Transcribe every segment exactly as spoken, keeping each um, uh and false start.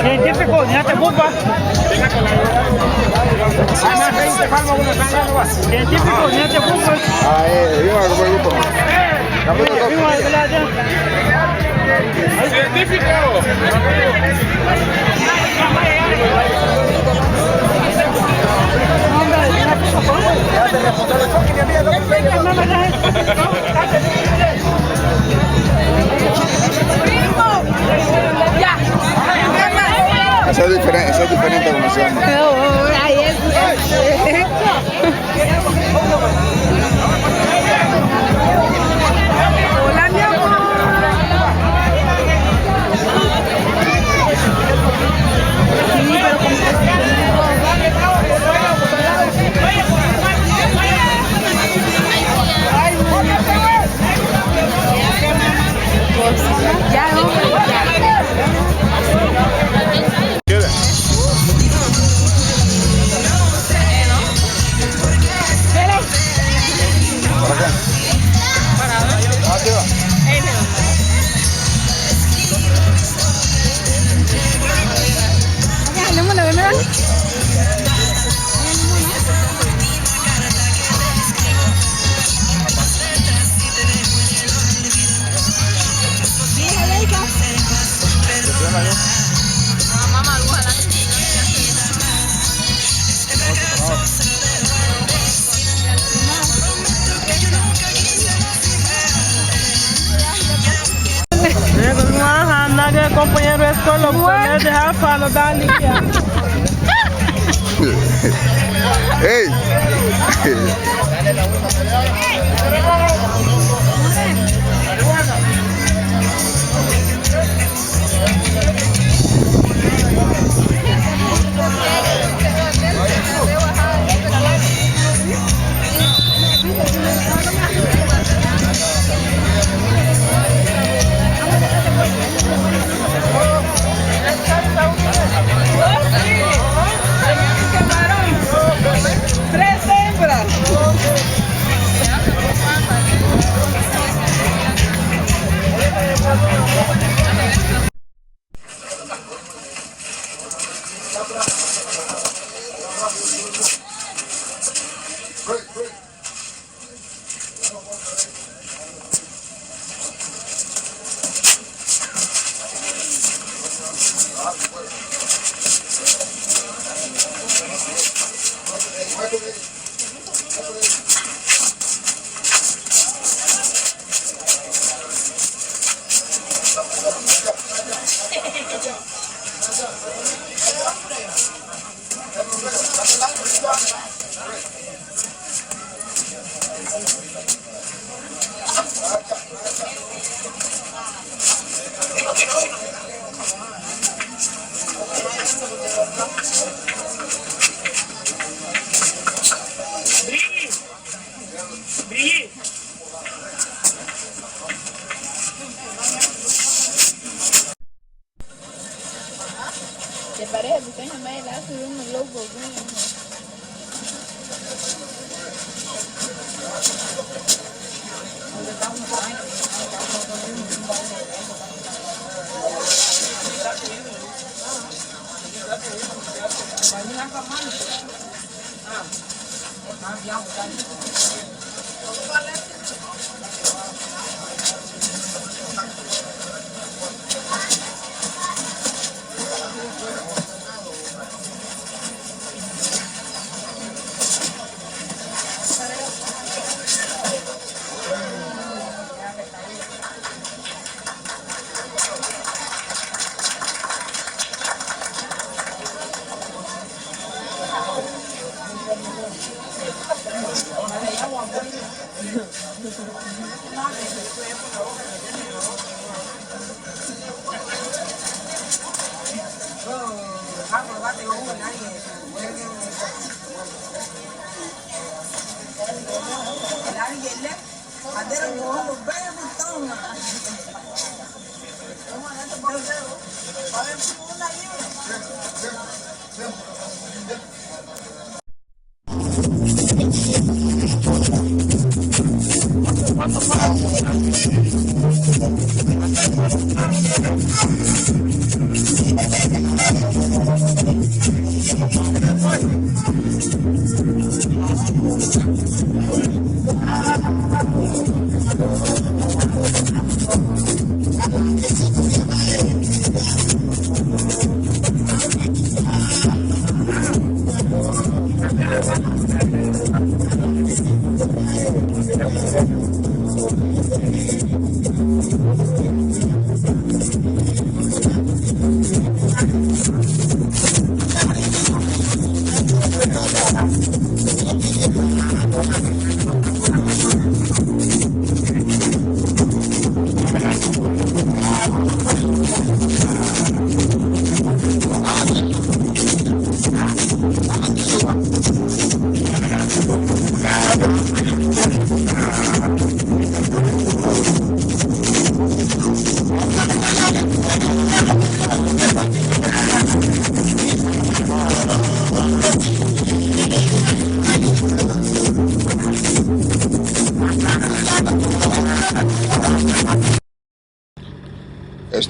Científico, niña te bupa. Científico, niña te bupa. Ah, eh, yo no hago grupo. Científico. Esa es diferente, esa es diferente, ¿cómo se llama? No, ay, es... Hola, mi amor. Compañero de escuela, usted me deja falo, dale. ¡Ey! Tres hembras.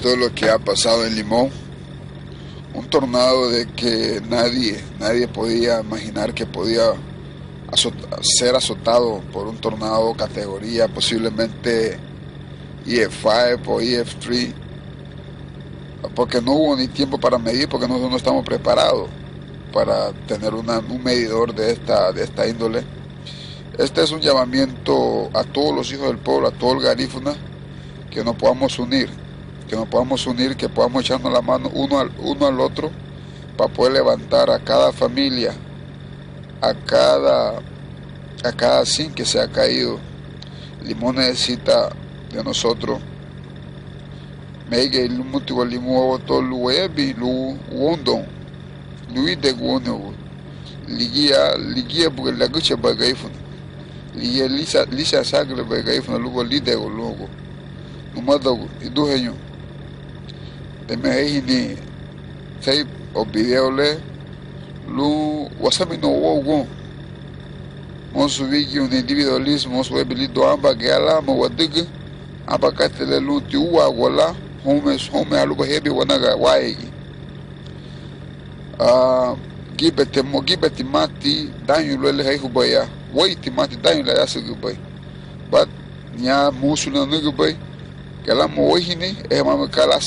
Todo lo que ha pasado en Limón, un tornado de que nadie, nadie podía imaginar que podía azot-, ser azotado por un tornado categoría posiblemente E F five o E F three, porque no hubo ni tiempo para medir, porque nosotros no estamos preparados para tener una, un medidor de esta, de esta índole. Este es un llamamiento a todos los hijos del pueblo, a todo el Garífuna, que nos podamos unir, que nos podamos unir, que podamos echarnos la mano uno al, uno al otro para poder levantar a cada familia, a cada, a cada zinc que se ha caído. Limón necesita de nosotros. Méigei lumuti wa Limón, wawatou lun wayabin, lun woundoun, lun ídegu wounigu. Ligía, ligía buga lagüchihabei Garífuna. Ligía lisa, lisasagürübei Garífuna lubá lídegu lungua. Numadagu, iduheñu, danme harihini tape o video le lun wasaminarun woungua. Mosu wígiruni individualismo, mosu wayabin lidoun aban gayara lan, mosu wadügün aban katei le lunti úaagua lan houn, houn meha lubá hiabin wanaga wáyegi. Ah, gíbeti mo-, gíbetimati dañu luéi le harihubei ya, wéiritimati dañu le layasügübei. But ñein murusun le nanügübei, ka lan mo warihini, ehamame ka lan.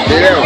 Video.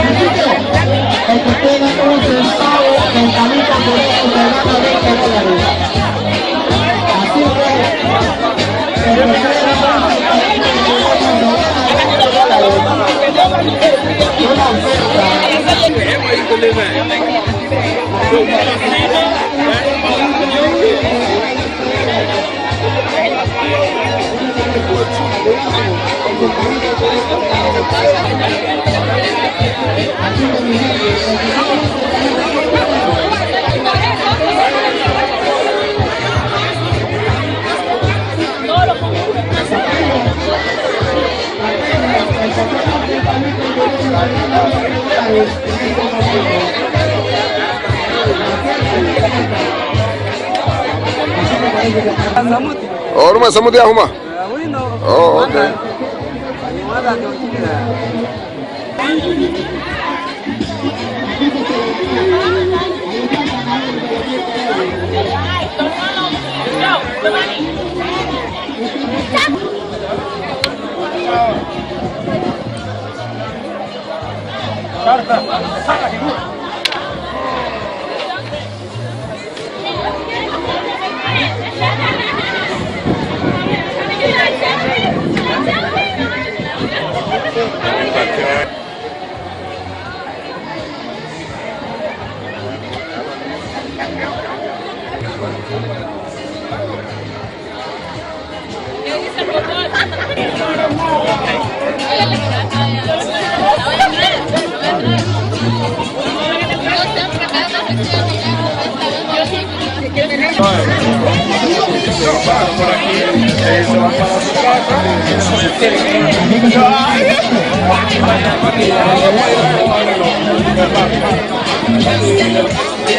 Oruma samuti ahuma. Oh, okay.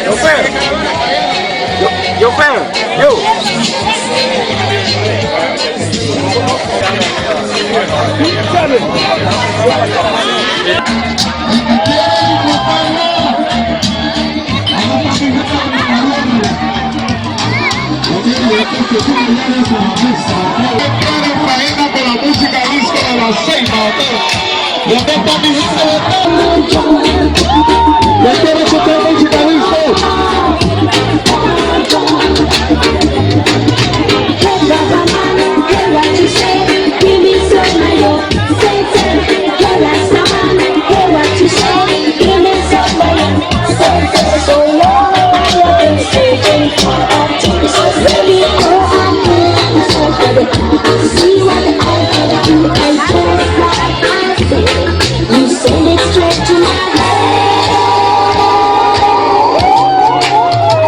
Yo, Fer. Yo, yo, Fer. Yo. Con la música lista de la Ceiba, ok. Y acá está mi gente de todo. Espero que ustedes estén listos.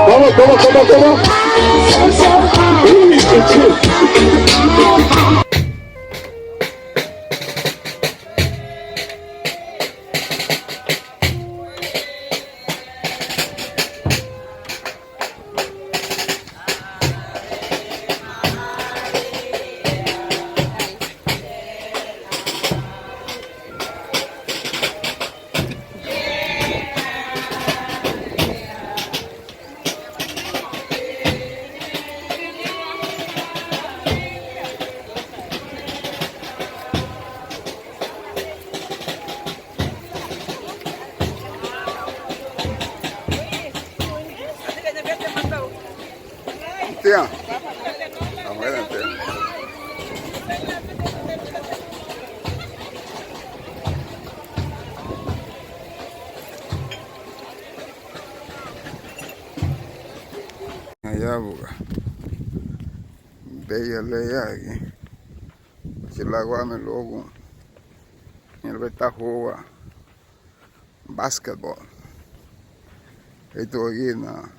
¿Cómo, cómo, cómo, cómo? Tía. Abuela, tía. Ayabuga. Beya le yagi. Bachilagua me luagu. Ñelbe tajua. Basketball. Esto aquí na,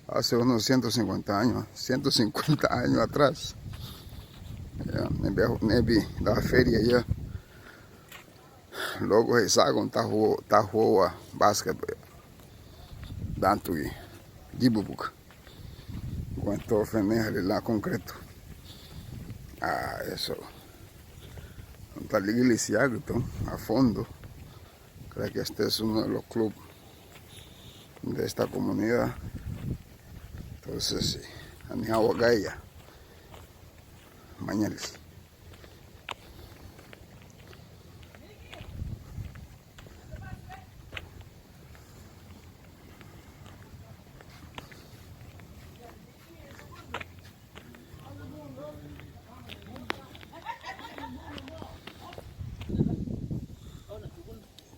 hace unos ciento cincuenta años, ciento cincuenta años atrás. Ya, nebi, nebi da feria ya. Luagu hesagun tahu, tahua basketball. Dantugi, dibubuga. Guentó feneha la concreto. Ah, eso. Está la iglesia, a fondo. Creo que este es uno de los clubes de esta comunidad. Entonces, sí. Anihán wagaya. Mañana.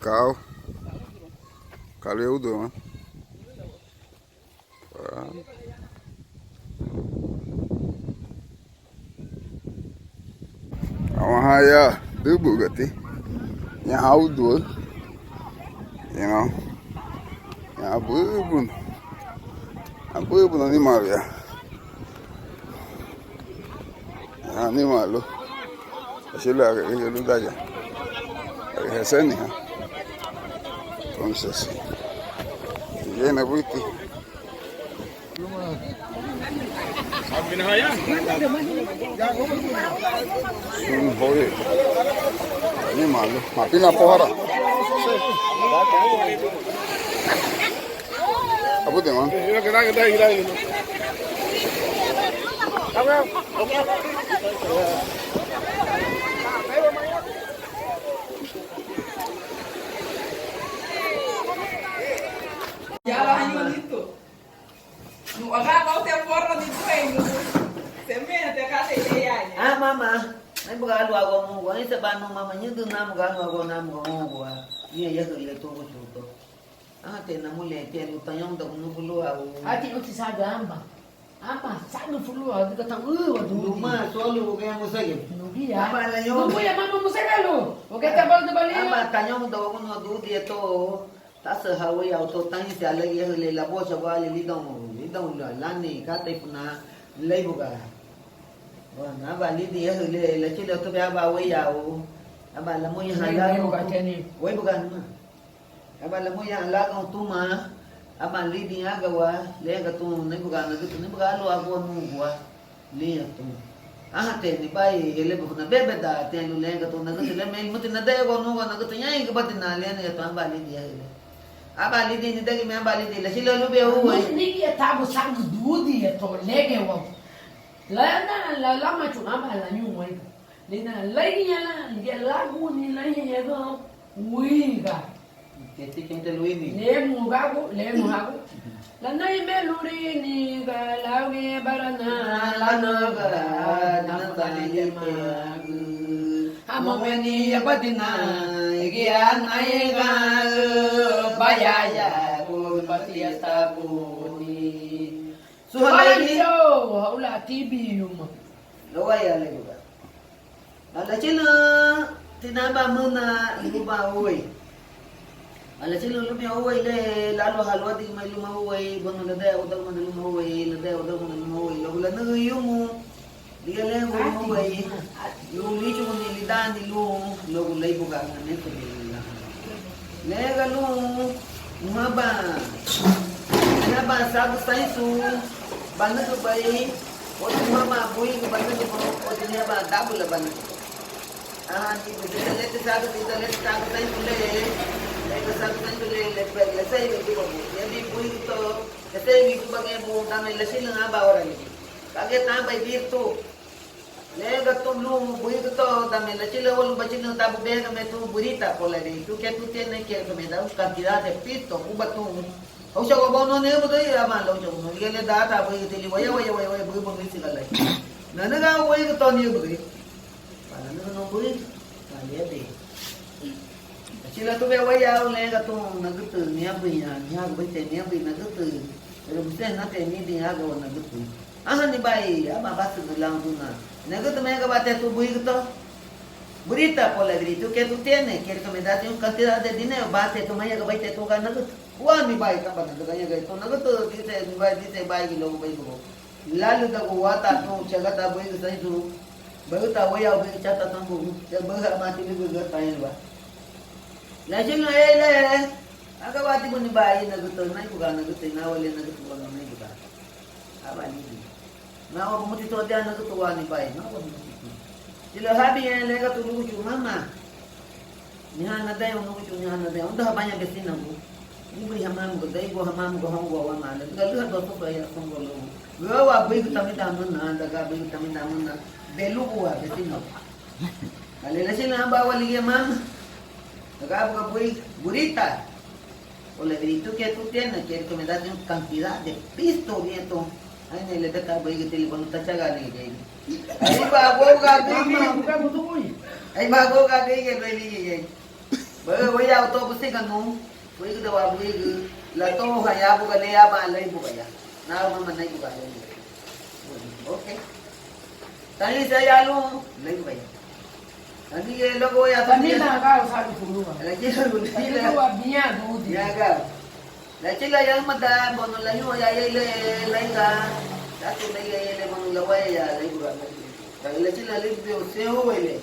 Kau. Kau le udu, ah. Awaha ya dubugati. Ya haudu. You know. Ya bubun. Ya bubun animal ya. Ya animal lo. Así lo hago, yo lo daño. Entonces, sí. Llena buiti. Sun hoi animal, mapina pohara. Abute, man. Ya va, ay, bonito. Ah, mama, ai buga aluagu nungua, ai seba nu mama, ñüdün namuga aluagu namuga nungua, ñe yahü le tungu tuto. Ánhate namulentiña lun tañoundagun nugu luagu. Ati uti sagü amba. Amba sagü fuluagu, adüga tan ü wadu. Luma solu buguya musagü. Nuguya. Amba lañoun. Nuguya mama musagalu. Oke, tabalu, tabalu. Amba tañoundagun nugu dudie to. Tasa hawaya to tainsi alagi ahü le labocha guali lidoun, lidoun lani katei funa leibuga. Bueno, aba lidin ahü le lachili tubei aba weyau. Aba lamuña halagu. Weibuga numa. Aba lamuña halagu tuma. Aba lidin agawa, legatun neibuga nagütü, neibuga alu agua nungua. Liña tun. Ánhate nibari, elebe funa bebeda, tiña lun legatun nagütü, leme lumuti nadegua nungua nagütü, ñaingübadina, liña tun, aba lidin ahü le. Aba lidin nidegime, aba lidin, lachili lubei uwei. Nigía tabu sagü dudia to lege wau. Lana, la, lamachu, aba lañun waiga. Lina, laigiña la, ligía laguni, laigiña ga, uiga. Keti kente luini. Lemu gagu, lemu gagu. Lanaime lurini ga laugi barana, lanaga, dinatalite magü. Amomeni yabadina, egia naiga, bayaya, gun batia tabuni. Suhalaini. Haula tibi yuma. Lawaya leguga. Alachilü tinaba muna luba uwei. Alachilü lumia uwei le lalu haluadigimai luma uwei, bueno, ladaya udagumada luma uwei, ladaya udagumada luma uwei, luagu lanügün yumu, ligía legu luma uwei, lun líchuguni lidaani lun, luagu leibuga nganekebei lun. Lega lun, nuhaba, nuhaba sagü sainsu, banügübei, oti nuhaba buigu banügübei, oti nuhaba dabula banügübei. Aha, ni buti daleti sagü, ti daleti sagü sainsu le, lega sagü sainsu le, le, le, lesei wigubabu, lebi buigu to, lesei wigubabu, dame lachilün aba ora ligi. Kage tanbei birtu. Lega tun lun buigu to, dame lachilü awalu bachilün tabu begame tun burita, polari, tu que tu tienes que me da un cantidad de pito, uba tun. Hauchagua bau no ne uba doi, ama lauchagua no, ligía le data buigu tili, waya, waya, waya, waya, buigu, buigu, sigalai. Nanüga buigu to ni uba doi. Para nanüga no buigu, para le de. Achila tubei waya, lega tun nagütü, niabui, niagu baite, niabui nagütü. Pero busén nate, nidin aga wa nagütü. Aha, nibari, aba basügü lan duna. Nagütü mega bate tu buigu to. Burita, por la virtud que tú tienes, quiero que me das una cantidad de dinero, bate tu maya que baite tu ga nagütü. Wa nibari, kaba nagütü, nibari, dice, nibari, dice, bari, luagu bari, luagu. Lálüdagu wata tun, chagata buigu sainsu. Baguta waya, buigu chata tun, buigu, buigu amati, buigu gata, elba. Lachilü, ele, agawati buni bari nagütü, naibuga nagütü, nawale nagütü, wana naibuga. Aba nigi. Nawa bumuti to dia nagütü wani bai, nawa bumuti to. Chila habi en lega tu luguchu mama. Niha nadaya nuguchu, niha nadaya. Unda habaña vecina bu. Ubri hamamu ga, daigo hamamu ga, hongo wama. Lega luha do sopa ya songo lo. Gawa buigu tamida muna, daga buigu tamida muna. Belugu wa vecina. Ale lachina aba wa ligia mama. Daga buga buigu, burita. O le diritu que tú tienes, quiero que me das una cantidad de pisto, nieto. Ay, ne le beta buigu tili bonu tachaga ni gei. Ay, ba go ga gei. Ay, ba go ga gei, gei, gei, gei. Ba, voy a autobús, siga no. Buigu da wa buigu. La to ha ya buga le ya ba le buga ya. Na mama na buga le. Ok. Tani sa ya lu, le buga ya. Tani ye luagu ya. Tani na ga sa lu furua. La ye lu. Tani lu wa biña dudi. Ya ga. Lachila ya mada, bono la yu ya ye le, laiga. Tatu le ya ye le, bono la wa ya, le buga. Lachila le bio se o le.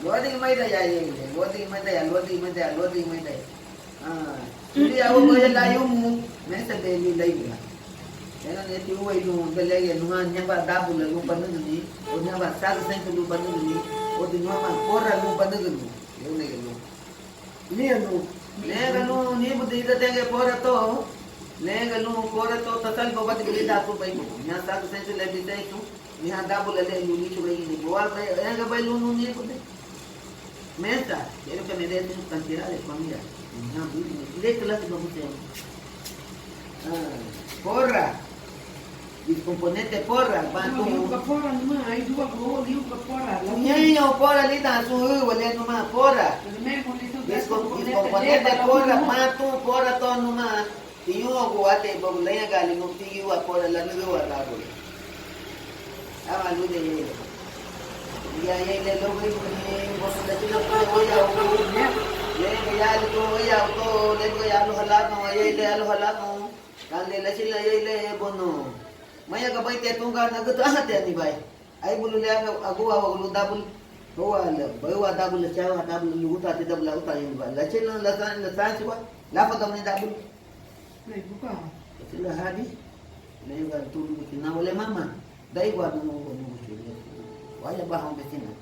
Luadigimari da ya, luadigimari da ya, luadigimari da ya, luadigimari da ya. Ah, suli awa baya la yumu, mesa beli laigula. Ena neti uwei lun, belege nuha, nyaba dabula lun banuguni, o nyaba saga sentu lun banuguni, o di nuha ma porra lun banuguni. Yo nege lun. Nia lun. Nega lun, nibu di ida tege porra to. Nega lun, porra to, tasali bobati beli da tu bai bu. Nya saga sentu le bi sentu. Niha dabula le lun lichu bai gini. Bual bai, enga bai lun nun nibu de. Mesa, quiero que me des una cantidad de comida. Niha bui gini. Ile clase ba buse. Ah, porra. Diskomponente porra, ban tun. Ñein o porra lidan sun ü wale numa porra. Diskom-, diskomponente porra, ban tun porra to numa. Tiñuagu ate bogu leña gali nu tigi ua porra la nügü ua gabu. Ama lude ye. Ya ye le lo gai ni bosu la chila ko ya u. Le ya le to ya u to le ya lo halano ya le lo halano. Kande lachila yei le, bono. Maña gabaite tunga nagütü, aha, te anibay. Ai bulu le aga, agu awa lu dabul. Bawa le, bawa dabul le chawa dabul luguta te dabul luguta yei ba. Lachila la san, la san siwa. La fa dabul dabul. Lachila hadi. Le ga tu luguti na wale mama. Dai gua du no no. Waya ba hon besina.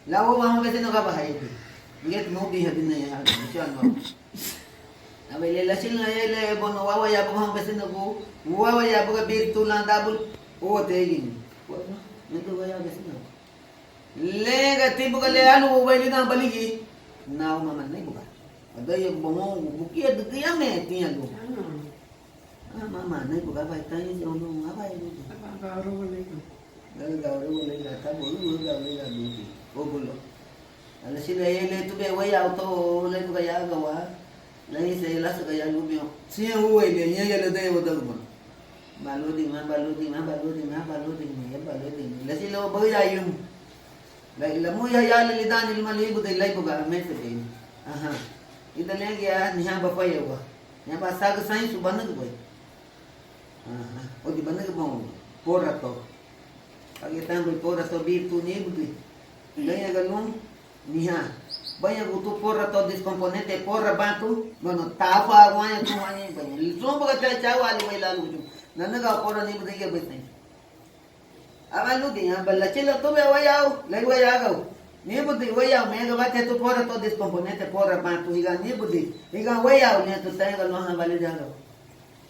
La wawa hon besina gaba hayeti. Nget no bi hadina ya hadi. Mucho no. Abe le lachila yei le, bono, wawa ya buga hon besina gu, wawa ya buga bir tu lan dabul, o te gini. Wawa, nget wawa ya besina gu. Le ga ti buga le alu wawa lidan baligi. Na o mama nei buga. Ada ya bomo gu bukia de ya me tiña lu. Ah, mama, nei buga bai tan ya o no, abai lu. Gaga oro le ga tabu, gaga le ga duki. Ogulo. Ala sila yei le tube wei auto le buga ya gawa. Le se la se ga ya lubio. Sin uwe le ñe ya le de o daguma. Baludi ma, baludi ma, baludi ma, baludi ma, baludi ma. La sila o ba ya yum. La, la mu ya ya le lidani lima libu de la buga mese de. Aha. Ida le ya ni ha ba fa ya wa. Ni ha ba sa ga sa insu ba na ga ba. Aha. O di ba na ga ba. Porra to. Agi tambu porra to bi tu ni budi. Gaña galun, niha. Baña gutu porra to diskomponente porra bantu. Bueno, tafa guaña tu guaña baña. Zumba ga ta chawa li baila luju. Nanaga porra ni budi ga budi. Aba ludi, aba lachila tube wayau, lai wayagau. Ni budi wayau, mega bate tu porra to diskomponente porra bantu. Higa ni budi. Higa wayau, ni tu tenga loha bali dagau.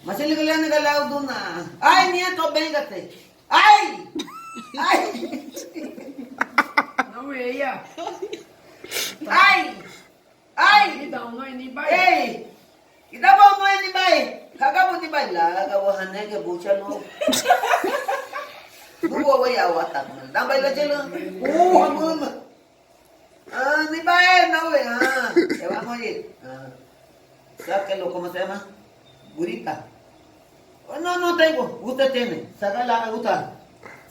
Masili gulene galau duna. Ai, nieto, véngate. Ai! Ai! No veía. Ai! Ai! Ida uno ni bai. Ei! Ida ba uno ni bai. Haga bu ni bai. La haga bu hanege bucha no. Bubu wa ya wata. Dan bai la chelo. Uh, hamama. Ah, ni bae, no, güey. Ah, te va a morir. Ah. ¿Sabe qué lo, cómo se llama? Gurita. Oh, no, no tengo. Usted tiene. Saga la gusta.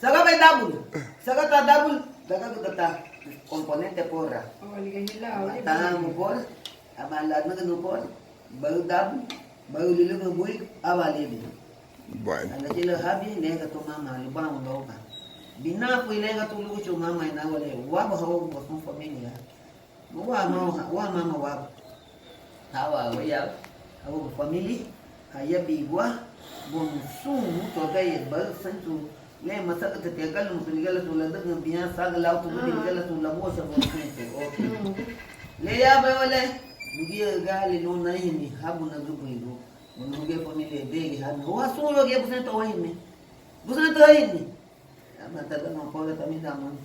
Saga ve double. Saga ta double. Saga ta componente porra. Ama ta mu porra. Ama la no no porra. Bau dabu, bau liligu bui, aba libu. Bueno. Ala chila habi, lenga tu mama, lubamu doga. Binafu lenga tu luchu mama, ina wale, waba hawa kwa sun familia. Wa mama, wa mama waba. Hawa, wa ya, hawa kwa familia. Haya bigua, bon sun, to gaya, bau santu, le masaka te te galu mutu ligala tu la daga bian saga la tu ligala tu la bosa por ciento. Okay. Le ya ba wale. Nugia gali no na hini habu na gubu igu. Nugia familia de habu. Wa su lo ge busento wa hini. Busento wa hini. Ama ta da no por ta mi da man.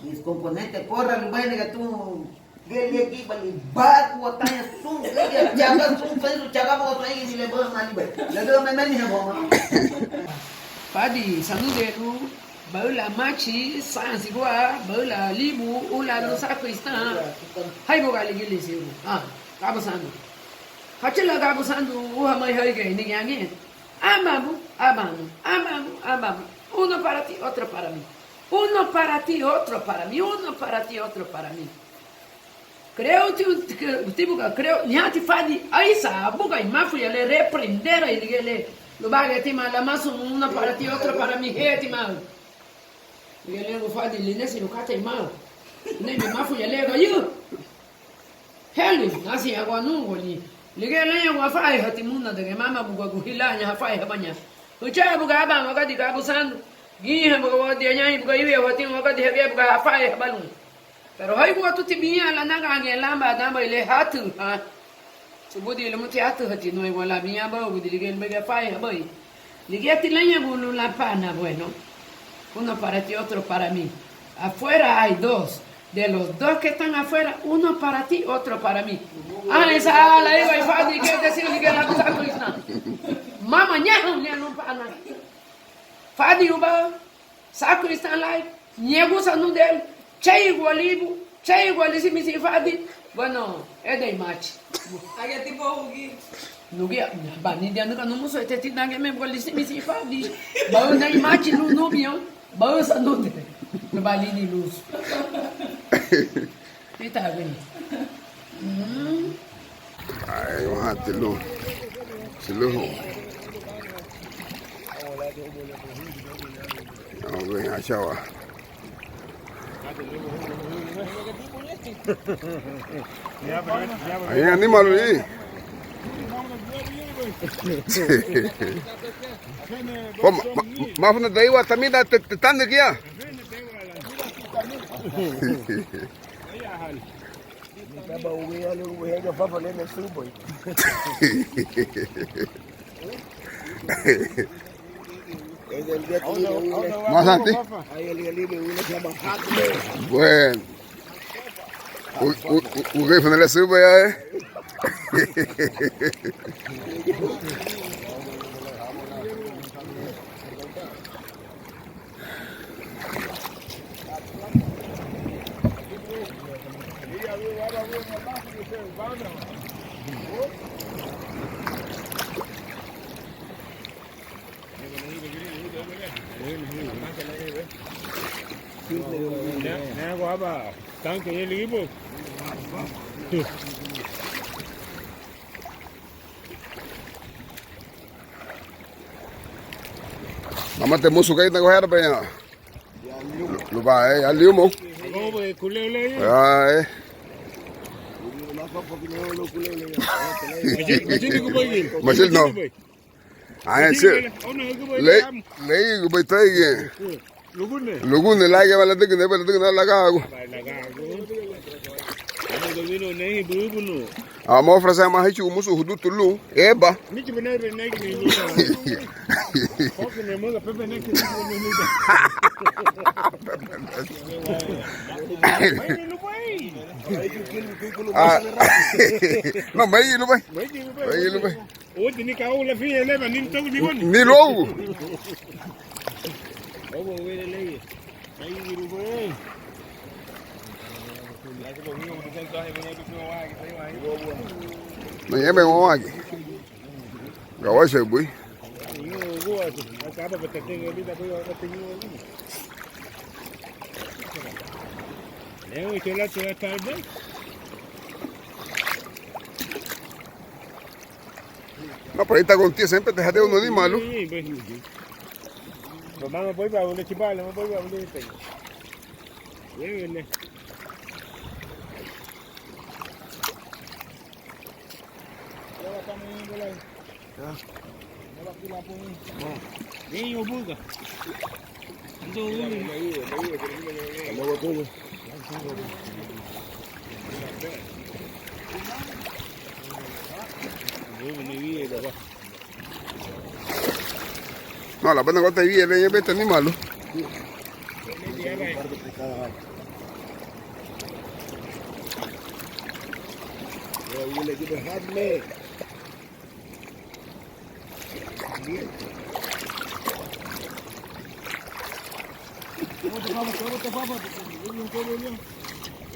Mis componente porra lu bai nega tu. Gele gi bali bagu ataña sun, gele chaga sun, fensu chaga bo ataña ni le bo mali bai. Le do me meni hebo ma. Padi sanudelu, baula machi, sansigua, baula libu, ula no saku istan. Hai bo gali gili siu. Ah, gabo sandu. Hachila gabo sandu, uha mai hai gai ni yangi. Amamu, amamu, amamu, amamu. Uno para ti, otro para mí. Uno para ti, otro para mí, uno para ti, otro para mí. Creo ti, ti buga, creo, niati fadi, aisa, buga, imafu ya le reprender, ai ligele, lo baga ti ma la masu, uno para ti, otro para mí, he ti ma. Ligele, lo fadi, linesi, lo kata, imau. Nemi mafu ya le, ga yu. Heli, nasi agua nungua ni. Ligía laña gua fai hati muna de mama buga guhila ña fai habaña. Ucha buga aba maga di gabu sandu. Giña buga wa di aña buga iwi hati maga di habia buga fai habalun. Pero hai buga tuti biña la naga ange lamba damba ile hatu ha. Subudi lo muti hatu hati no igual la biña ba budi ligía buga fai habai. Ligía ti laña gulu la pana, bueno. Uno para ti, otro para mí. Afuera hay dos. De los dos que están afuera, uno para ti, otro para mí. Ah, esa ala iba y fadi que decir que la cosa Krishna. Mama ñahu ña no pana. Fadi uba, saküristanla, ñegusa nudel, cheigualibu, cheigualisi misi fadi, bueno, ede imachi. Aya tipo ugi. Nugia, bani dia nuka numusu ete ti nage me gualisi misi fadi. Bau na imachi lu nubion, bau sa nude. Bali ni luz. Ita gani. Mm. Ay, wahati lu. Siluhu. Vamos ver, achawa. Ay, animalu, eh. Pô, ma, ma, mafuna daiwa tamida te, te tande kia. Masanti. Bueno. U, u, u, ugei funa le suba ya, eh. Mama te musu kai na gohera baña. Luba, eh, ya liumo. Ah, eh. Machil no. Ah, eh, sí. Lei, lei, gubai taigi. Lugune. Lugune, lagi, wala degene, wala degene, lagagu. Amo frase ama hichi umusu hudutu lu, eba. Ah. No, mai lubai. Mai lubai. Ni luagu. Nayebe wawagi. Gawasha bui. No, pero ahí está contigo, siempre te jadeo no ni malo. No, la banda gota vi el beta ni malo.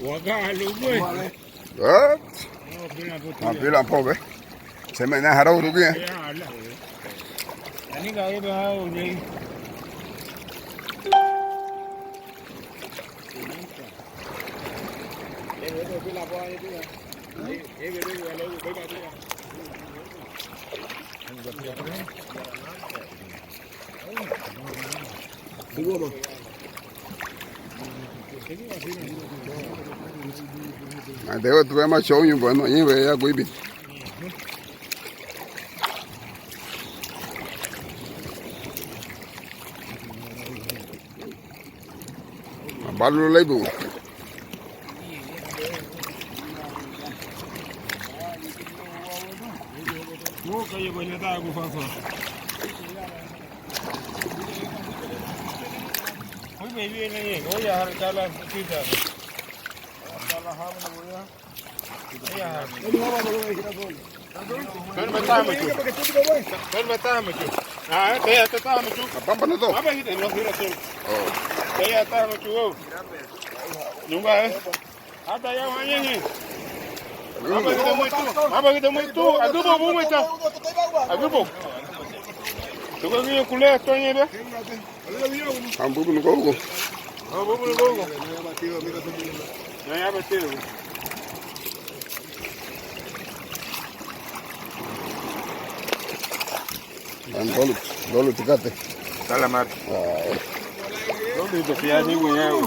Wagalu, güey. Ah, mapila mpo, ve. Semena harau rugia. Adewa tuwe ma show yu bueno, yin we ya guibi. Abalu laibu. Kani bataha machu. Kani bataha machu. Ah, kaya ta taha machu. Abamba na to. Aba hita no hira to. Oh. Kaya taha machu. Nunga eh. Ata ya wañeñe. Aba hita muitu. Aba hita muitu. Agubo bu muita. Agubo. Tuko giñe kulea toñe be. Hambubu nugogo. Hambubu nugogo. Naya batido. Bolu, bolu tikate. Salamar. Bolu tikate ya ni güey.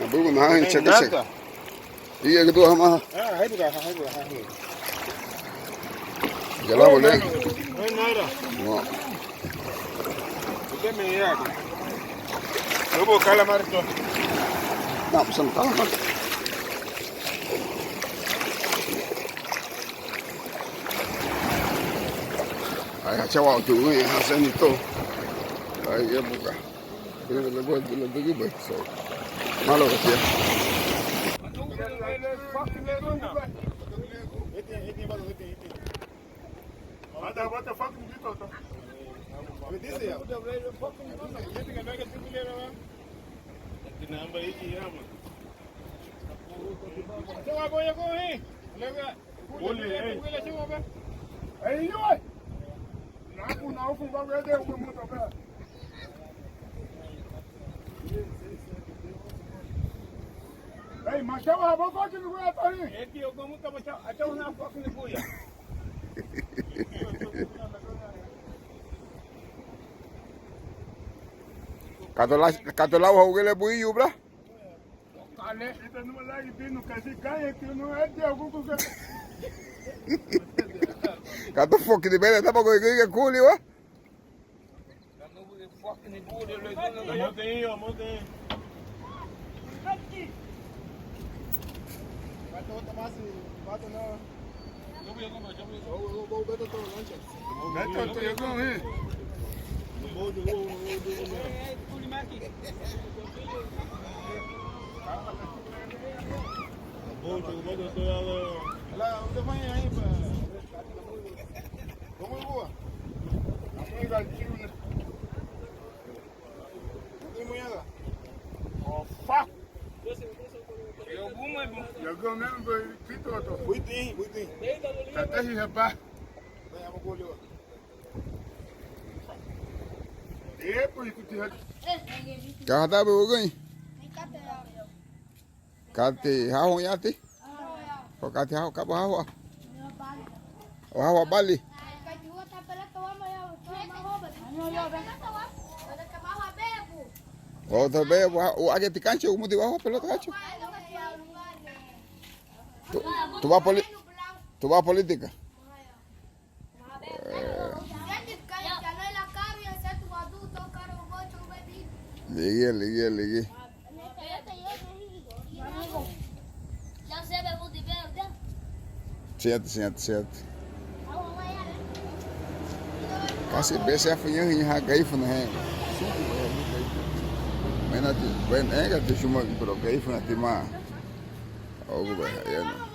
Hambubu na chakase. Iya, gitu, hama. Ah, hai buka, hai buka, hai buka. Jala bole. Hai naira. No. Ite me ya. Lubu calamar to. No, pues son calamar. Ay, hacha wa tu, hacha ni to. Ay, ya buka. Malo que sea. Katu la, katu la wahugele buiyu bla. Katu foki di bele taba ko ike kuli wa. Ka hadabe wagüñe? Kati hahu yati? O kati hahu, kaba hahu? O hahu bali? O to be, wa, wa, ake ti kancha, umuti wa hahu pelota kancha. Tu, tu ba poli-, tu ba política. Ligía, ligía, ligía. Siñati, siñati, siñati. Kasi bese afuñahiña ha Garifuna he. Mena ti, bueno, enga ti chuma, pero Garifuna ti ma. Ogu be, ya no.